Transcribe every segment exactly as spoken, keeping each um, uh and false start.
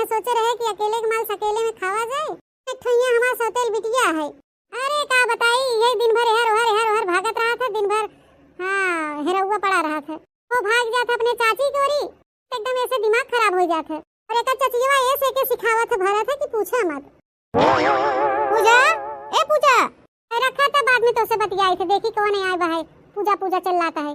सोचे रहे कि अकेले के माल सकेले में खावा जाए। एक ठो हियाँ हमार सौतेल बिटिया है। अरे का बताई, यही दिन भर एहर ओहर, एहर ओहर भागत रहत है, दिन भर, हाँ, हेरौआ पड़ा रहत है। वो भाग जात है अपने चाची के ओरी, एकदम ऐसे दिमाग खराब हो जात है। और एकर चचियवा ऐसे के सिखावत है, भरत है कि पूछा मत। पूजा, ए पूजा। ए, रखा त बाद में तोसे बतियाई थे, देखी कौन आए बा है। पूजा पूजा चिल्लाता है।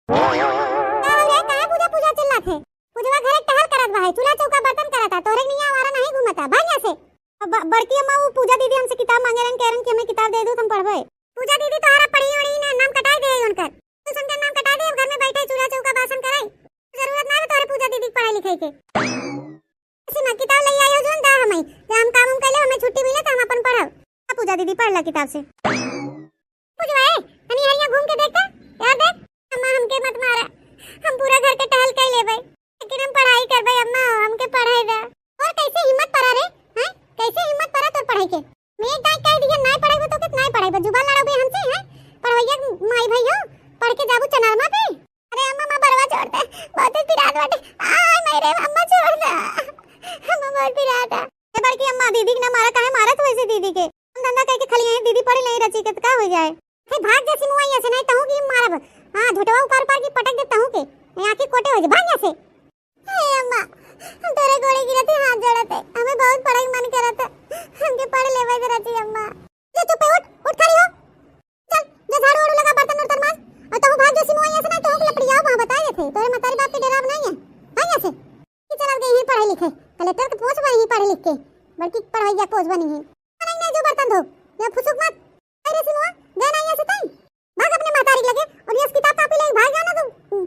का हो रे, काहे पूजा पूजा चिल्लात है? पूजवा घरे टहल करत बा है, चूल्हा चौका बर्तन करत है, तोहरे निया आवारा नहीं घूमता, भाग यहाँ से। अब ब-, बड़की अम्मा, वो पूजा दीदी हमसे किताब मांगे रहन, कह रहन कि हमें किताब दे दो, हम पढ़बे। पूजा दीदी तोहरा पढ़ी ओढ़ी ना, नाम कटाई दे उनकर। तू सुन के नाम कटाई दे, घर में बैठे चूल्हा चौका बासन कराई। जरूरत ना है तोहरे पूजा दीदी के पढ़ाई लिखाई के। सीमा, किताब ले आई हो जोन दा हमें, जब हम काम उम कैले हमें छुट्टी मिले तो हम अपन पढ़ब। आ पूजा दीदी पढ़ ला किताब से। पूजवा, ए, तनी हरिया घूम के देख त, यार देख। अम्मा हमके मत मारा, हम पूरा घर के टहल कर लेबै, लेकिन हम पढ़ाई करबै अम्मा, हमके पढ़ाई दा। और कैसे हिम्मत पड़ा रे, हैं? कैसे हिम्मत पड़ा तोर पढ़ाई के? मेघ डाक कह दिया, नाय पढ़ाई तो के नाय पढ़ाई, जुबान लड़ाबे हमसे, हैं? पढ़वैया माई भाई हो, पढ़ के जाबू चनरमा पे। अरे अम्मा, माँ बरवा छोड़ दे, बहुत पिरात बाटे। आय माई रे अम्मा, छोड़ दे, अम्मा बहुत पिरात है। ए बड़की अम्मा, दीदी के ना मारा, काहे मारत हो ऐसे दीदी के? हम धंधा कह के खाली यहीं दीदी पढ़े नहीं रची के तो का हो जाए? हे भाग जैसी मुआ यहाँ से, नहीं तहूँ की मारब। हाँ, झोटवा उपार उपार की पटक दे तहूँ के, यहाँ की कोटे हो जाए, भाग यहाँ से। हे अम्मा, हम तोरे गोड़े गिरत ही हाथ जोड़त है, हमें बहुत पढ़े के मन करत है, हमके पढ़ लेवे दे रची अम्मा। ले चुप है, उठ, उठ खड़ी हो। चल, जो झाड़ू वाड़ू लगा, बर्तन उर्तन मांज, और तहूँ भाग जो सिमुआ यहाँ से, ना तोहूँ के लपड़ियाओ वहाँ बताए देते, तोरे मतारी बाप के डराव नहीं है, भाग यहाँ से। कि चलत गई ही पढ़े लिखे, कलेक्टर के पोस्ट बनी ही पढ़े लिख के, बड़की पढ़वैया पोस्ट बनी ही। नहीं, नहीं, जो बर्तन धो, यहाँ फुसुक मत। अरे सिमुआ, गए ना यहाँ से तई, भाग अपने महतारी के लगे, और ये किताब कापी लेके भाग जाना तो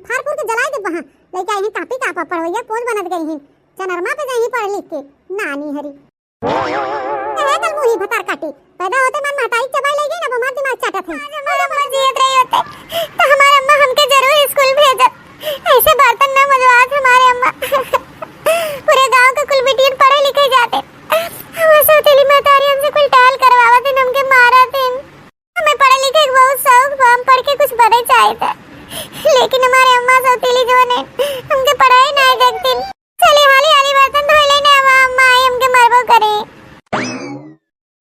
फारपुर के जलाए दे वहाँ, लेके आई ही कापी कापा पढ़वैया पोस्ट बनत गई ही, चनरमा पे जाई ही पढ़ लिख के, नानी हरी। ए, कल मुही भतार काटी। पैदा होते मन महतारी चबाई ले गई ना, हमार दिमाग चाटत है। आज हमार अम्मा जियत रही होते, तो हमार अम्मा हमके जरूर स्कूल भेजत। ऐसे बर्तन ना मजवात हमारे अम्मा। पूरे गांव के कुल बिटियन पढ़े लिखे जाते। हमार सौतेली महतारी हमसे कुल टहल करवावत है, हमके मारत है। हमें पढ़े लिखे के बहुत शौक बा, हम पढ़ के कुछ बने चाहत है, लेकिन हमारे अम्मा सौतेली जो ने हमके पढ़ाई नहीं देखती। चली हाली हाली बर्तन धोई लेने, अब अम्मा आई हमके मरबो करे।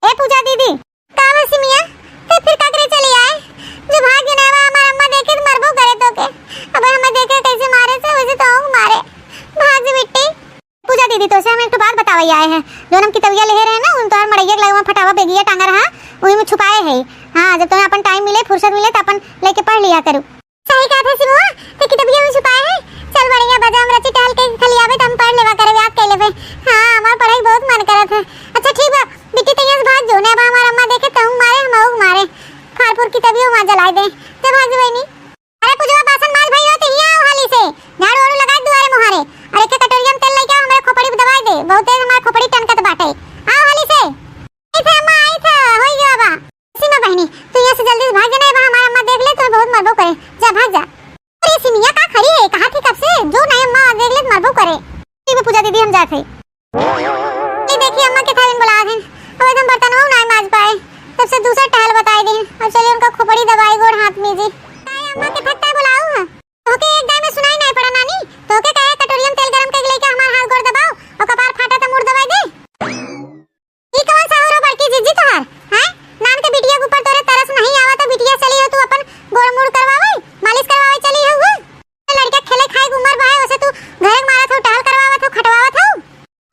ए पूजा दीदी। का बा सिमिया? ते फिर का करे चली आए? जो भाग गए ना, अब हमार अम्मा देखे तो मरबो करे तो के। अब हमें देखे कैसे मारे से, वैसे तो हमको मारे। भाग जे बिट्टी। पूजा दीदी, तोसे हम एक ठो बात बतावे आए हैं। जो हम कितबिया लेहे रहे ना, उन तोहर मड़ैया के लगे में फटावा बेगिया टांगा रहा, वही में छुपाए है। हाँ, जब तुम्हें अपन टाइम मिले, फुर्सत मिले, तो अपन लेके पढ़ लिया करू। सही कहत है सिमुआ, ते कितबिया में छुपाए है। चल बढ़िया बा, हम रची टहल के खलियाबे त हम पढ़ लेवा करे, याद कर लेबे। हाँ, हमार पढ़ाई बहुत मन करत है। अच्छा ठीक बा, बिट्टी तैयार से भाग जो, ने अब हमार अम्मा देखे तहूँ मारे, हम आऊ मारे। फारपुर कितबियो वहाँ जलाए दे, ते भाग जो बहनी। अरे पूजवा बासन माज भाई हो, तो हियाँ आओ हाली से, झाड़ू वाड़ू लगा दुआरे मुहारे, और एक कटोरिया में तेल लेके आओ, हमरे खोपड़ी पे दबाई दे, बहुत तेज हमार खोपड़ी टनकत बाटे, आओ हाली से। आई था अम्मा, आई था, होई गवा बा। सीमा बहनी, तू यहाँ से जल्दी से भाग जाना, अब हमार अम्मा देख ले, तुम्हें बहुत मरबो करे। जा, भाग जा। अरे सिमिया का खड़ी है, कहाँ थी कब से? जो नहीं अम्मा देख ले, मरबो करे। ठीक है पूजा दीदी, हम जाते। ये देखिए अम्मा के थाविन बुला हैं, अब एकदम बर्तन वो नहीं माज पाए, तब से दूसरा टहल बताए दिन। अब चलिए उनका खोपड़ी दबाई, गोड़ हाथ मीजी। काय अम्मा के थक काय बुलाऊ है? तोके एक दाई में सुनाई नहीं पड़ा नानी, तोके कहे कटोरिया में तेल गरम करके लेके हमार हाथ गोड़ दबाओ और कपार फाटा तो मुड़ दबाई दे। ई कवन साहुर हो बड़की जीजी तोहार, हैं? नान के बिटिया के ऊपर तोरे तरस नहीं आवत हो, बिटिया चली हो तू अपन गोड़ मुड़ करवावे, मालिश करवावे चली हो वो? लड़का खेले खाए के उम्र बा है, ओसे तू घरे के मारत हो, टहल करवावत हो, खटवावत हो।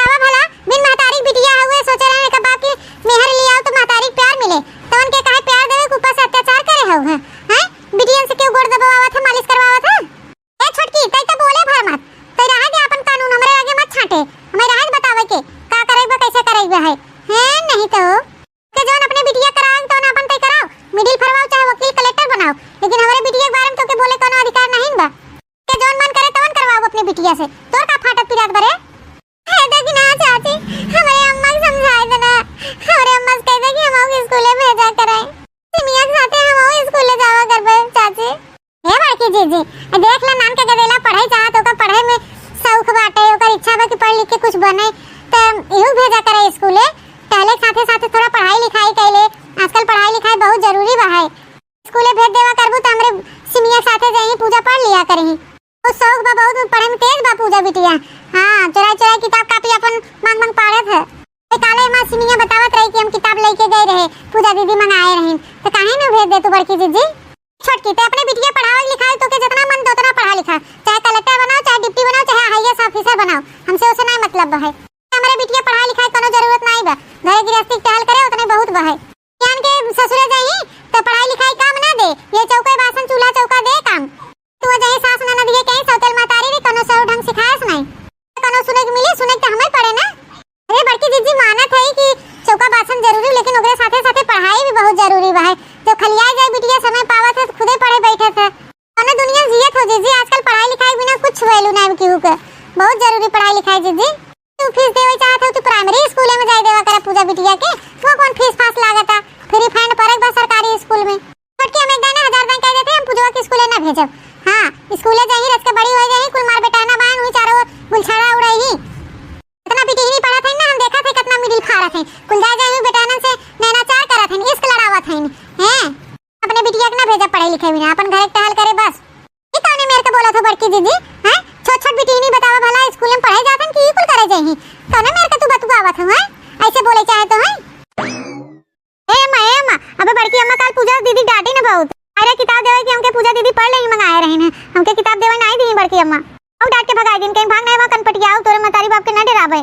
बाबा भला बिन महतारी के बिटिया हुए, सोचे रहे एक बाप की मेहर लियाओ तो महतारी के प्यार मिले, तवन के काहे प्यार देवे के ऊपर से अत्याचार करे हो, हैं? हैं? बिटियन से क्यों गोड़ दबावत है, मालिश करवावत है? ए छोटकी, तई तो बोले भर मत। तई रहे दे अपन कानून, हमरे आगे मत छाटे। हमें रहे दे बतावे के, का करे बा, कैसे करे बा है। हैं, नहीं तो। के जौन अपने बिटिया करावे, तौन अपन तई कराओ। मिडिल फरवाओ, चाहे वकील कलेक्टर बनाओ। लेकिन हमरे बिटिया के बारे में तोके बोले कौनो अधिकार नहीं बा। के जौन मन करे, तवन करवाओ अपने बिटिया से। तोर का फाटत पिरात बरे? हे दगिना चाची, हमरे अम्मा के समझाए देना। हमरे अम्मा से कह दे कि हम ओके स्कूले भेजा करे। सिमिया के साथे हम ओके स्कूले जावा करबे, चाची। ए बड़की जीजी, ए देख ले, नान के गदेला पढ़ाई चाहत, ओकर पढ़े में शौक बाटे, ओकर इच्छा बा कि पढ़ लिख के कुछ बने, त इहू भेजा करे स्कूले। टहले के साथे साथे थोड़ा पढ़ाई लिखाई कैले, आजकल पढ़ाई लिखाई बहुत जरूरी बा है। स्कूले भेज देवा करबू त हमरे सिमिया के साथे जाई, पूजा पढ़ लिया करही। ओ शौक बा बहुत, पढ़े में तेज बा पूजा बिटिया। हाँ, चोराई चोराई किताब कापी अपन मांग मांग पाड़त है। ए, काले माँ सिनिया बतावत रही कि हम किताब लेके गए रहे, पूजा दीदी मंगाए रही, तो काहे न भेज दे तू बड़की जीजी? छोटकी, ते अपने बिटिया पढ़ावे लिखावे, तोके जितना मन तो उतना पढ़ा लिखा, चाहे कलेक्टर बनाओ, चाहे डिप्टी बनाओ, चाहे आईएएस ऑफिसर बनाओ, हमसे उसे नहीं मतलब है। हमरे बिटिया पढ़ाई लिखाई कोनो जरूरत नहीं बा, घरे गृहस्थी टहल करे उतने बहुत बा है। ज्ञान के ससुरे जाई तो पढ़ाई लिखाई काम ना दे, ये चौके बासन चूल्हा चौका दे काम। तू जाई सास ननद ये कहीं सौतेल महतारी रे कोनो सौ ढंग सिखायस नहीं। कोनो सुने के मिली, सुने के तो हमें पड़े ना। अरे बड़की जीजी मानत है कि चौका बासन जरूरी, लेकिन ओकरे साथे साथे पढ़ाई भी बहुत जरूरी बा है। जब खलियाए जाए बिटिया समय पावत है तो खुदे पढ़े बैठत है। कौनो दुनिया में जियत हो जीजी, आजकल पढ़ाई लिखाई बिना कुछ वैल्यू ना केहू के। बहुत जरूरी पढ़ाई लिखाई जीजी। तू फीस देवे चाहत हो, तू प्राइमरी स्कूल में जाए देवा करा पूजा बिटिया के। वो कौन फीस फास लागता? फ्री फंड पड़े बा सरकारी स्कूल में। छोटकी हम एक दाने हजार दाने कह देते, हम पूजवा के स्कूले ना भेजब। हाँ, स्कूले जाही, रच के बड़ी हो जाही, कुल मार बेटा ना बान, हुई चारों गुलछड़ा उड़ाई। इतना बिटिया नहीं पढ़त है ना, हम देखत है कितना मिडिल फाड़त है। कुल जा जाही बेटानन से नैनाचार करत है, इश्क लड़ावत है। हैं? अपने बिटिया के ना भेजब पढ़े लिखे बिना, अपन घरे टहल करे बस। ई कौने मेर के बोलत हो बड़की दीदी? हैं? छोट छोट बिटिया नहीं बतावा भला स्कूल में पढ़े जात हन कि ई कुल करे जाही? कौने मेर के तू बतुआवत हो, हैं? ऐसे बोले चाहे तो, हैं? ए अम्मा, ए अम्मा, अबे बड़की अम्मा काल पूजा दीदी डांटी न बहुत। अरे किताब देवे कि हमके पूजा दीदी पढ़ लेही मंगाए रही न, हमके किताब देवे नहीं दी बड़की अम्मा। और डांट के भगाई दिन कहीं भाग नहीं वहाँ कनपटियाओ, तोरे मतारी बाप के ना डरावे।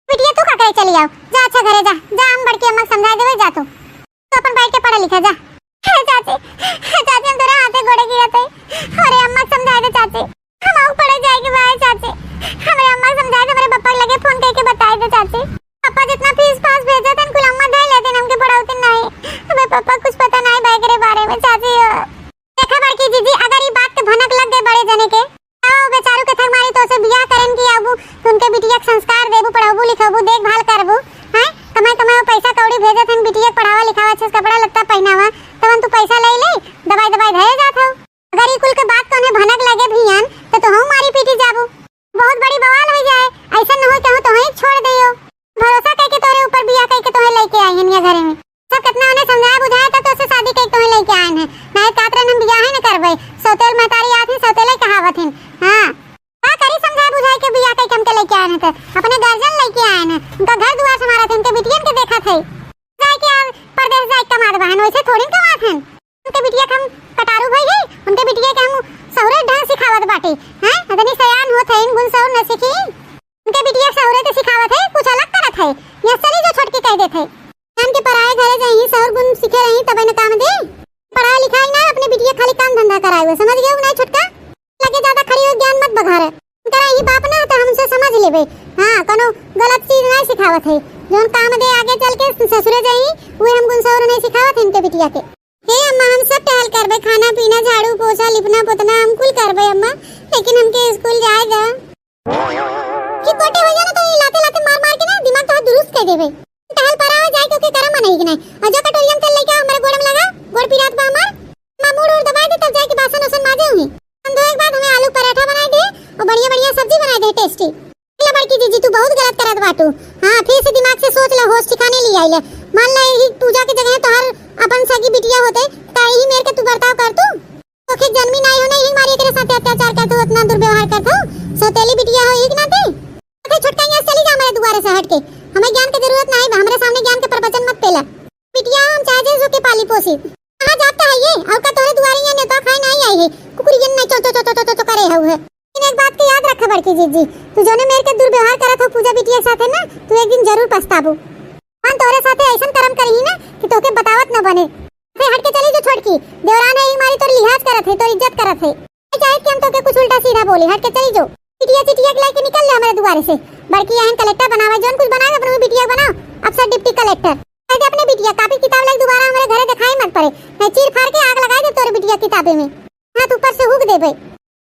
बिटिया तू का करे चली आओ, जा अच्छा घरे जा, जा हम बड़की अम्मा के समझा देवे, जा तू। तू अपन बैठ के पढ़ा लिखा जा। हे चाची, हे चाची, हम तोरा हाथे गोड़े गिरत है। अरे अम्मा के समझाए दे चाची। हम आऊ पढ़े जाए के बा चाची। हमरे अम्मा के समझाए दे, हमरे पापा के लगे फोन करके बताए दे चाची। पापा जितना फीस फास भेजत हन कुल अम्मा दे लेते, हमके पढ़ावते नहीं। हमें पापा कुछ पता नहीं बा एकरे बारे में चाची। देखा बड़की जीजी, अगर ई बात के भनक लग गए बड़े जने के, तो बेचारू के थक मारी तो से बियाह करन की आबू, तो उनके बिटिया के संस्कार देबू, पढ़ाबू लिखाबू, देखभाल करबू, हैं? कमाई कमाई पैसा कौड़ी भेजत हन, बिटिया के पढ़ावा लिखावा, अच्छे से कपड़ा लत्ता पहनावा, तवन तू पैसा ले ले, दबाई दबाई धरे जात हो। अगर ई कुल के बात तोहने भनक लगे भियान, तो तोहू मारी पीटी जाबू। बहुत बड़ी बवाल हो जाए, ऐसा न हो चाहूँ तोहई छोड़ देयो। भरोसा करके तोरे ऊपर बियाह करके तोहे लेके आई हन या घरे में। सब कितना उन्हें समझाया बुझाया तब तो उससे शादी करके तोहे लेके आए हैं। नहीं कहत रहन हम बियाह ही न करबे। सौतेल महतारी आत ही सौतेले कहावत हिन। हाँ। का करी समझाए बुझाए के बियाह करके हमके लेके आए हैं तो अपने गार्जियन लेके आए हैं। उनका घर दुआर संभारत है, उनके बिटियन के देखत है। जाए के आज परदेश जाए कमात बहन, वैसे थोड़ी न कमात हैं। उनके बिटिया के हम कटारू भई गई, उनके बिटिया के हम सहुरे ढंग सिखावत बाटे। हैं? इतनी सयान होत है, इन गुण सहुर न सीखी। उनके बिटिया के सहुरे तो सिखावत है, कुछ अलग करत है। यहाँ चली जो छोटकी कह देत है। जान के पराए घरे जाई, सहुर गुण सीखे रही, तबे न काम दे। पढ़ाई लिखाई ना, अपने बिटिया खाली काम धंधा कराए हुए, समझ गए ना छोटका? लगे ज्यादा खड़ी हो, ज्ञान मत बघारे। इनकरा ही बाप ना तो हमसे समझ लेबे। हाँ, कोनो गलत चीज ना सिखावत है। जोन काम दे आगे चल के ससुरे जाई, उहे हम गुण सहुर नहीं सिखावत है इनके बिटिया के। हे अम्मा, हम सब टहल करबे, खाना पीना, झाड़ू पोछा, लिपना पोतना हम कुल करबे अम्मा, लेकिन हमके स्कूल जाए दा। कि कोटे हो जाना तो ये लाते लाते मार मार के ना दिमाग तो दुरुस्त कर देबे। टहल परा हो जाए क्योंकि करम नहीं कि नहीं। और जो कटोरिया में तेल लेके आओ, हमारे गोड़ में लगा, गोड़ पिरात बा हमार। माँ मूड़ और दबाए दे तब जाए के बासन उसन माजे हुई। हम दो एक बाद हमें आलू पराठा बनाए दे और बढ़िया बढ़िया सब्जी बनाए दे टेस्टी। ले बड़की जीजी, तू बहुत गलत करत बाटू। हाँ, फिर से दिमाग से सोच ले, होश ठिकाने ले आई ले। मान ले, यही पूजा के जगह तोहर अपन सगी बिटिया होते, त यही मेर के तू बर्ताव कर तू? तोखे जन्मी नाई हो ना, यही मारी एकरे साथे अत्याचार कर तू, इतना दुर्व्यवहार कर तू। सौतेली बिटिया हो, एक नाते। अरे छोटका, यहाँ से चली जा हमारे दुआरे से हट के। हमें ज्ञान के जरूरत नहीं बा, हमारे सामने ज्ञान के प्रवचन मत पेला। बिटिया हम चाहे जे जो के पाली पोसी। कहाँ जात का है ये? और का तोरे दुआरे यहाँ नेता खाए नहीं आई है? कुकुरियन नहीं चो चो चो चो चो चो करे है। लेकिन एक बात के याद रखे बड़की जीजी, तू जोने मेर के दुर्व्यवहार करत हो पूजा बिटिया के साथे ना, तू एक दिन जरूर पछताबू। भगवान तोरे साथे ऐसन करम करही ना कि तोके बतावत न बने। अरे हट के चली जो छोटकी, देवरान है, ई मारी तोर लिहाज करत है, तोर इज्जत करत है। नहीं चाहे कि हम तोके कुछ उल्टा सीधा बोली, हट के चली जो। बिटिया चिटिया के लेके निकल ले हमारे दुआरे से। बड़की अहन कलेक्टर बनावे, जोन कुछ बनावे अपने बिटिया बनाओ, अफसर डिप्टी कलेक्टर। कह दे अपने बिटिया कापी किताब लेके दोबारा हमारे घरे दिखाई मत पड़े, नहीं चीर फाड़ के आग लगाई दे तोरे बिटिया किताबे में। हाथ ऊपर से हुक देबे।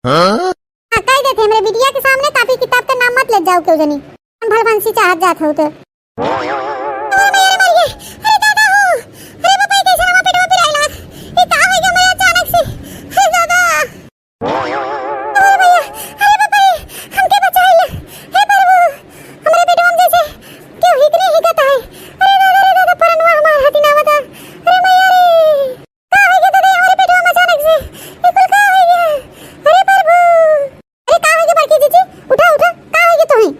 हाँ? हाँ, कह देते, हमरे बिटिया के सामने कापी किताब का नाम मत ले जाओ क्यों जनी। हम भलभंसी चाहत जात हो तो। अरे मैया रे मरिए, अरे दादा हो, अरे बापा, ये कैसे नवा पेटवा पिराए लाग? ये का हो गया मेरे अचानक से? अरे दादा। अरे भैया, अरे बापा, ये हमके बचाई ले। हे प्रभु, हमरे पेटवा में जैसे क्यों हिकने हिकत है। अरे दादा, अरे दादा, परनवा हमार हटी ना बता। अरे मैया रे। का हो गया दादा, हमारे पेटवा में अचानक से? ये कुल का हो गया? अरे प्रभु! अरे का हो गया बड़की जीजी? उठा, उठा, का हो गया तुम्हें?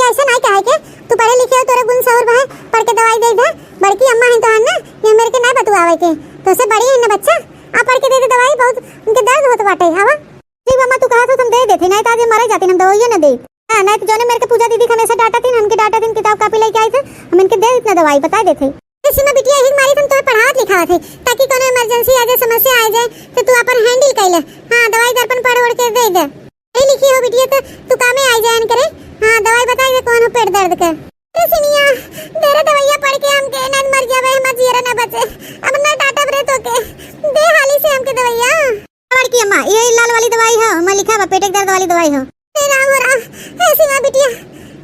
ऐसा नाहीं कहे के, तू पढ़े लिखे हो, तोरे गुण सहुर बा, पढ़ के दवाई दे दे। बड़की अम्मा है तोहार ना, ये मेरे के नाहीं बतुआवे के, तोसे बड़ी है ना बच्चा, आ पढ़ के दे दे दवाई, बहुत उनके दर्द होत बाटे। हवा ठीक बा अम्मा, तू कहा तो हम दे देते, नाहीं तो आज ये मरे जाते, हम दवाइया ना दे। हाँ, नाहीं तो जौने मेरे के पूजा दीदी हमेशा डांटा थी, हमके डांटा थी, किताब कॉपी लेके आई थे, हम इनके दे इतना दवाई बता देते। ए सीमा बिटिया, यही मारी हम तोहे पढ़ावत लिखावत है, ताकि कोनो इमरजेंसी आ जाए, समस्या आ जाए, तो तू अपन हैंडल कर ले। हाँ, दवाई दर्पण पढ़ ओढ़ के दे दे। पढ़ी लिखी हो बिटिया, तो तू कामे आ जाए करे। हाँ, दवाई बताई दे कौन हो पेट दर्द के। ए सिनिया, दे रे दवाइया पढ़ के हमके, ना मर जावे, हमार जियरा ना बचे। अब ना डांटब रे तोके, दे हाली से हमके दवाइया। बड़की अम्मा, ये लाल वाली दवाई हो, मैं लिखा बा पेट के दर्द वाली दवाई हो। हे राम हो राम, हे सीमा बिटिया,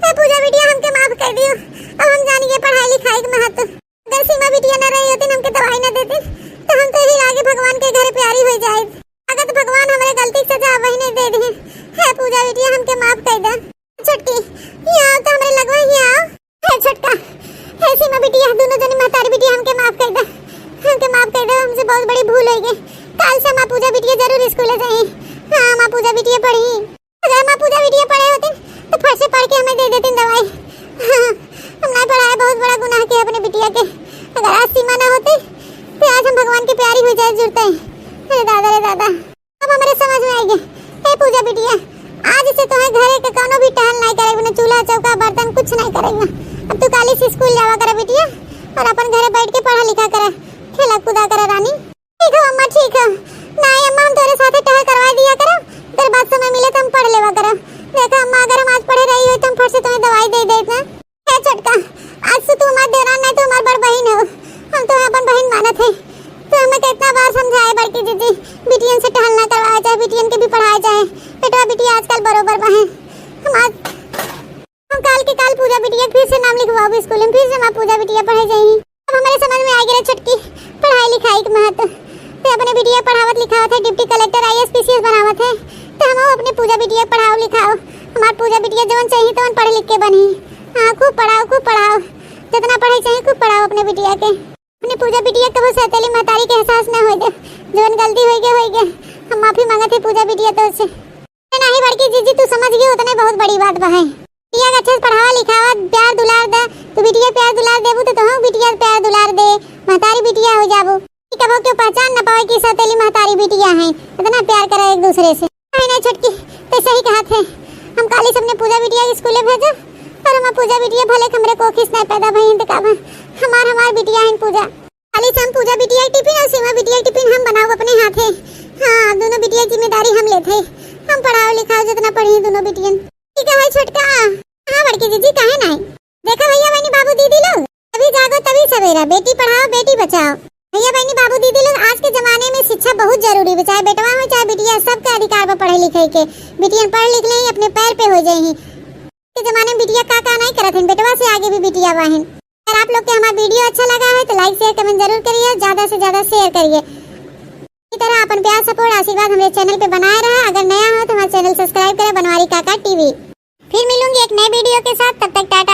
हे पूजा बिटिया, हमके माफ कर दियो। अब हम जानी के पढ़ाई लिखाई के महत्व। अगर सीमा बिटिया न रही होती, हमके दवाई न देती, तो हम तो यही लागे भगवान के घर प्यारी हो जाए। अगर तो भगवान हमारे गलती के सजा वही नहीं दे दी। हे पूजा बिटिया, हमके माफ कर दे। छोटकी, यहाँ आओ तो हमारे लगवा, यहाँ आओ। हे छोटका, हे सीमा बिटिया, दोनों जनी महतारी बिटिया, हमके माफ कर दे, हमके माफ कर दे, हमसे बहुत बड़ी भूल हो गई। काल से हमार पूजा बिटिया जरूर स्कूल जाई। हाँ, हमार पूजा बिटिया पढ़ी। अगर हमार पूजा बिटिया पढ़े होती, तो फट से पढ़ के हमें दे देती दवाई। हाँ, हम नहीं पढ़ाए, बहुत बड़ा गुनाह किया अपने बिटिया के। अगर आज सीमा ना होती, तो आज हम भगवान के प्यारी हो जाए जुड़ते। अरे दादा रे दादा। अब हमरे समझ में आई गए। ए पूजा बिटिया, आज से तोहे घरे के कौनो भी टहल नाहीं करे, बिना चूल्हा चौका बर्तन कुछ नाहीं करे। अब तू काली से स्कूल जावा करे बिटिया, और अपन घरे बैठ के पढ़ा लिखा करे, खेला कूदा करे रानी। ठीक है अम्मा, ठीक है। नाहीं अम्मा, हम तोरे साथे टहल करवा दिया करो, अगर बाद समय मिले तो हम पढ़ लेवा करो। देखा अम्मा, अगर हम आज पढ़े रही हो तो हम फट से तुम्हें दवाई दे देते। हे छोटका, आज से तू हमार देवरान नाहीं, तू हमार बड़ बहिन हो। हम तो अपन बहिन मानत है। तू हमें कितना बार समझाए बड़की जीजी, बिटियन से टहल ना करवाए, चाहे बिटियन के भी पढ़ाए, चाहे बेटवा बिटिया आजकल बरोबर बा है। हम आज, हम काल के काल पूजा बिटिया के फिर से नाम लिखवाओ स्कूल में, फिर से हमार पूजा बिटिया पढ़े जाई। अब हमारे समझ में आ गया छोटकी, पढ़ाई लिखाई के महत्व। ते अपने बिटिया पढ़ावत लिखावत है, डिप्टी कलेक्टर, आईएएस, पीसीएस बनावत है, तो हम अपने पूजा बिटिया पढ़ाओ लिखाओ। हमार पूजा बिटिया जवन चाहिए तवन पढ़ लिख के बनी। हाँ, खूब पढ़ाओ, खूब पढ़ाओ, जितना पढ़े चाहिए खूब पढ़ाओ अपने बिटिया के। अपने पूजा बिटिया कबो सौतेली महतारी के एहसास ना होए दे, जवन गलती होई गए होई गए, हम माफी मांगत है पूजा बिटिया तोर से। नहीं बड़की जीजी, तू समझ गई उतने बहुत बड़ी बात बा है। बिटिया के अच्छे से पढ़ावा लिखावा, प्यार दुलार दे। तू बिटिया प्यार दुलार देबू तो तोहू बिटिया प्यार दुलार दे, महतारी बिटिया हो जाबू। कि कबो क्यों पहचान न पावे कि सौतेली महतारी बिटिया हैं, इतना प्यार करे एक दूसरे से। नहीं नहीं छोटकी, ते सही कहा थे। हम काली सबने पूजा बिटिया के स्कूले भेजो, और हम पूजा बिटिया भले हमरे कोखिस नहीं पैदा भई हैं, तो का बा? हमार हमार बिटिया हैं पूजा। खाली से हम पूजा बिटिया के टिफिन और सीमा बिटिया के टिफिन हम बनाओ अपने हाथे। हाँ, दोनों बिटिया की जिम्मेदारी हम लेते हैं। हम पढ़ाओ लिखाओ जितना पढ़ी दोनों बिटियन। ठीक है भाई छोटका। हाँ बड़की जीजी, काहे नाहीं? देखा भैया बहनी बाबू दीदी लोग, अभी जागो तभी सवेरा, बेटी पढ़ाओ बेटी बचाओ। भैया बहनी बाबू दीदी लोग, आज के जमाने में शिक्षा बहुत जरूरी है, चाहे बेटवा हो चाहे बिटिया, सबके अधिकार बा पढ़े लिखे के। बिटियन पढ़ लिख लें, अपने पैर पे हो जाए। के जमाने में बिटिया का का नहीं करत हैं, बेटवा से आगे भी बिटिया बा हैं। अगर आप लोग के हमारा वीडियो अच्छा लगा है तो लाइक शेयर कमेंट जरूर करिए, ज्यादा से ज्यादा शेयर करिए। इसी तरह अपन प्यार सपोर्ट आशीर्वाद हमारे चैनल पे बनाए रहा। अगर नया हो तो हमारा चैनल सब्सक्राइब करें, बनवारी काका टीवी। फिर मिलूंगी एक नए वीडियो के साथ, तब तक टाटा।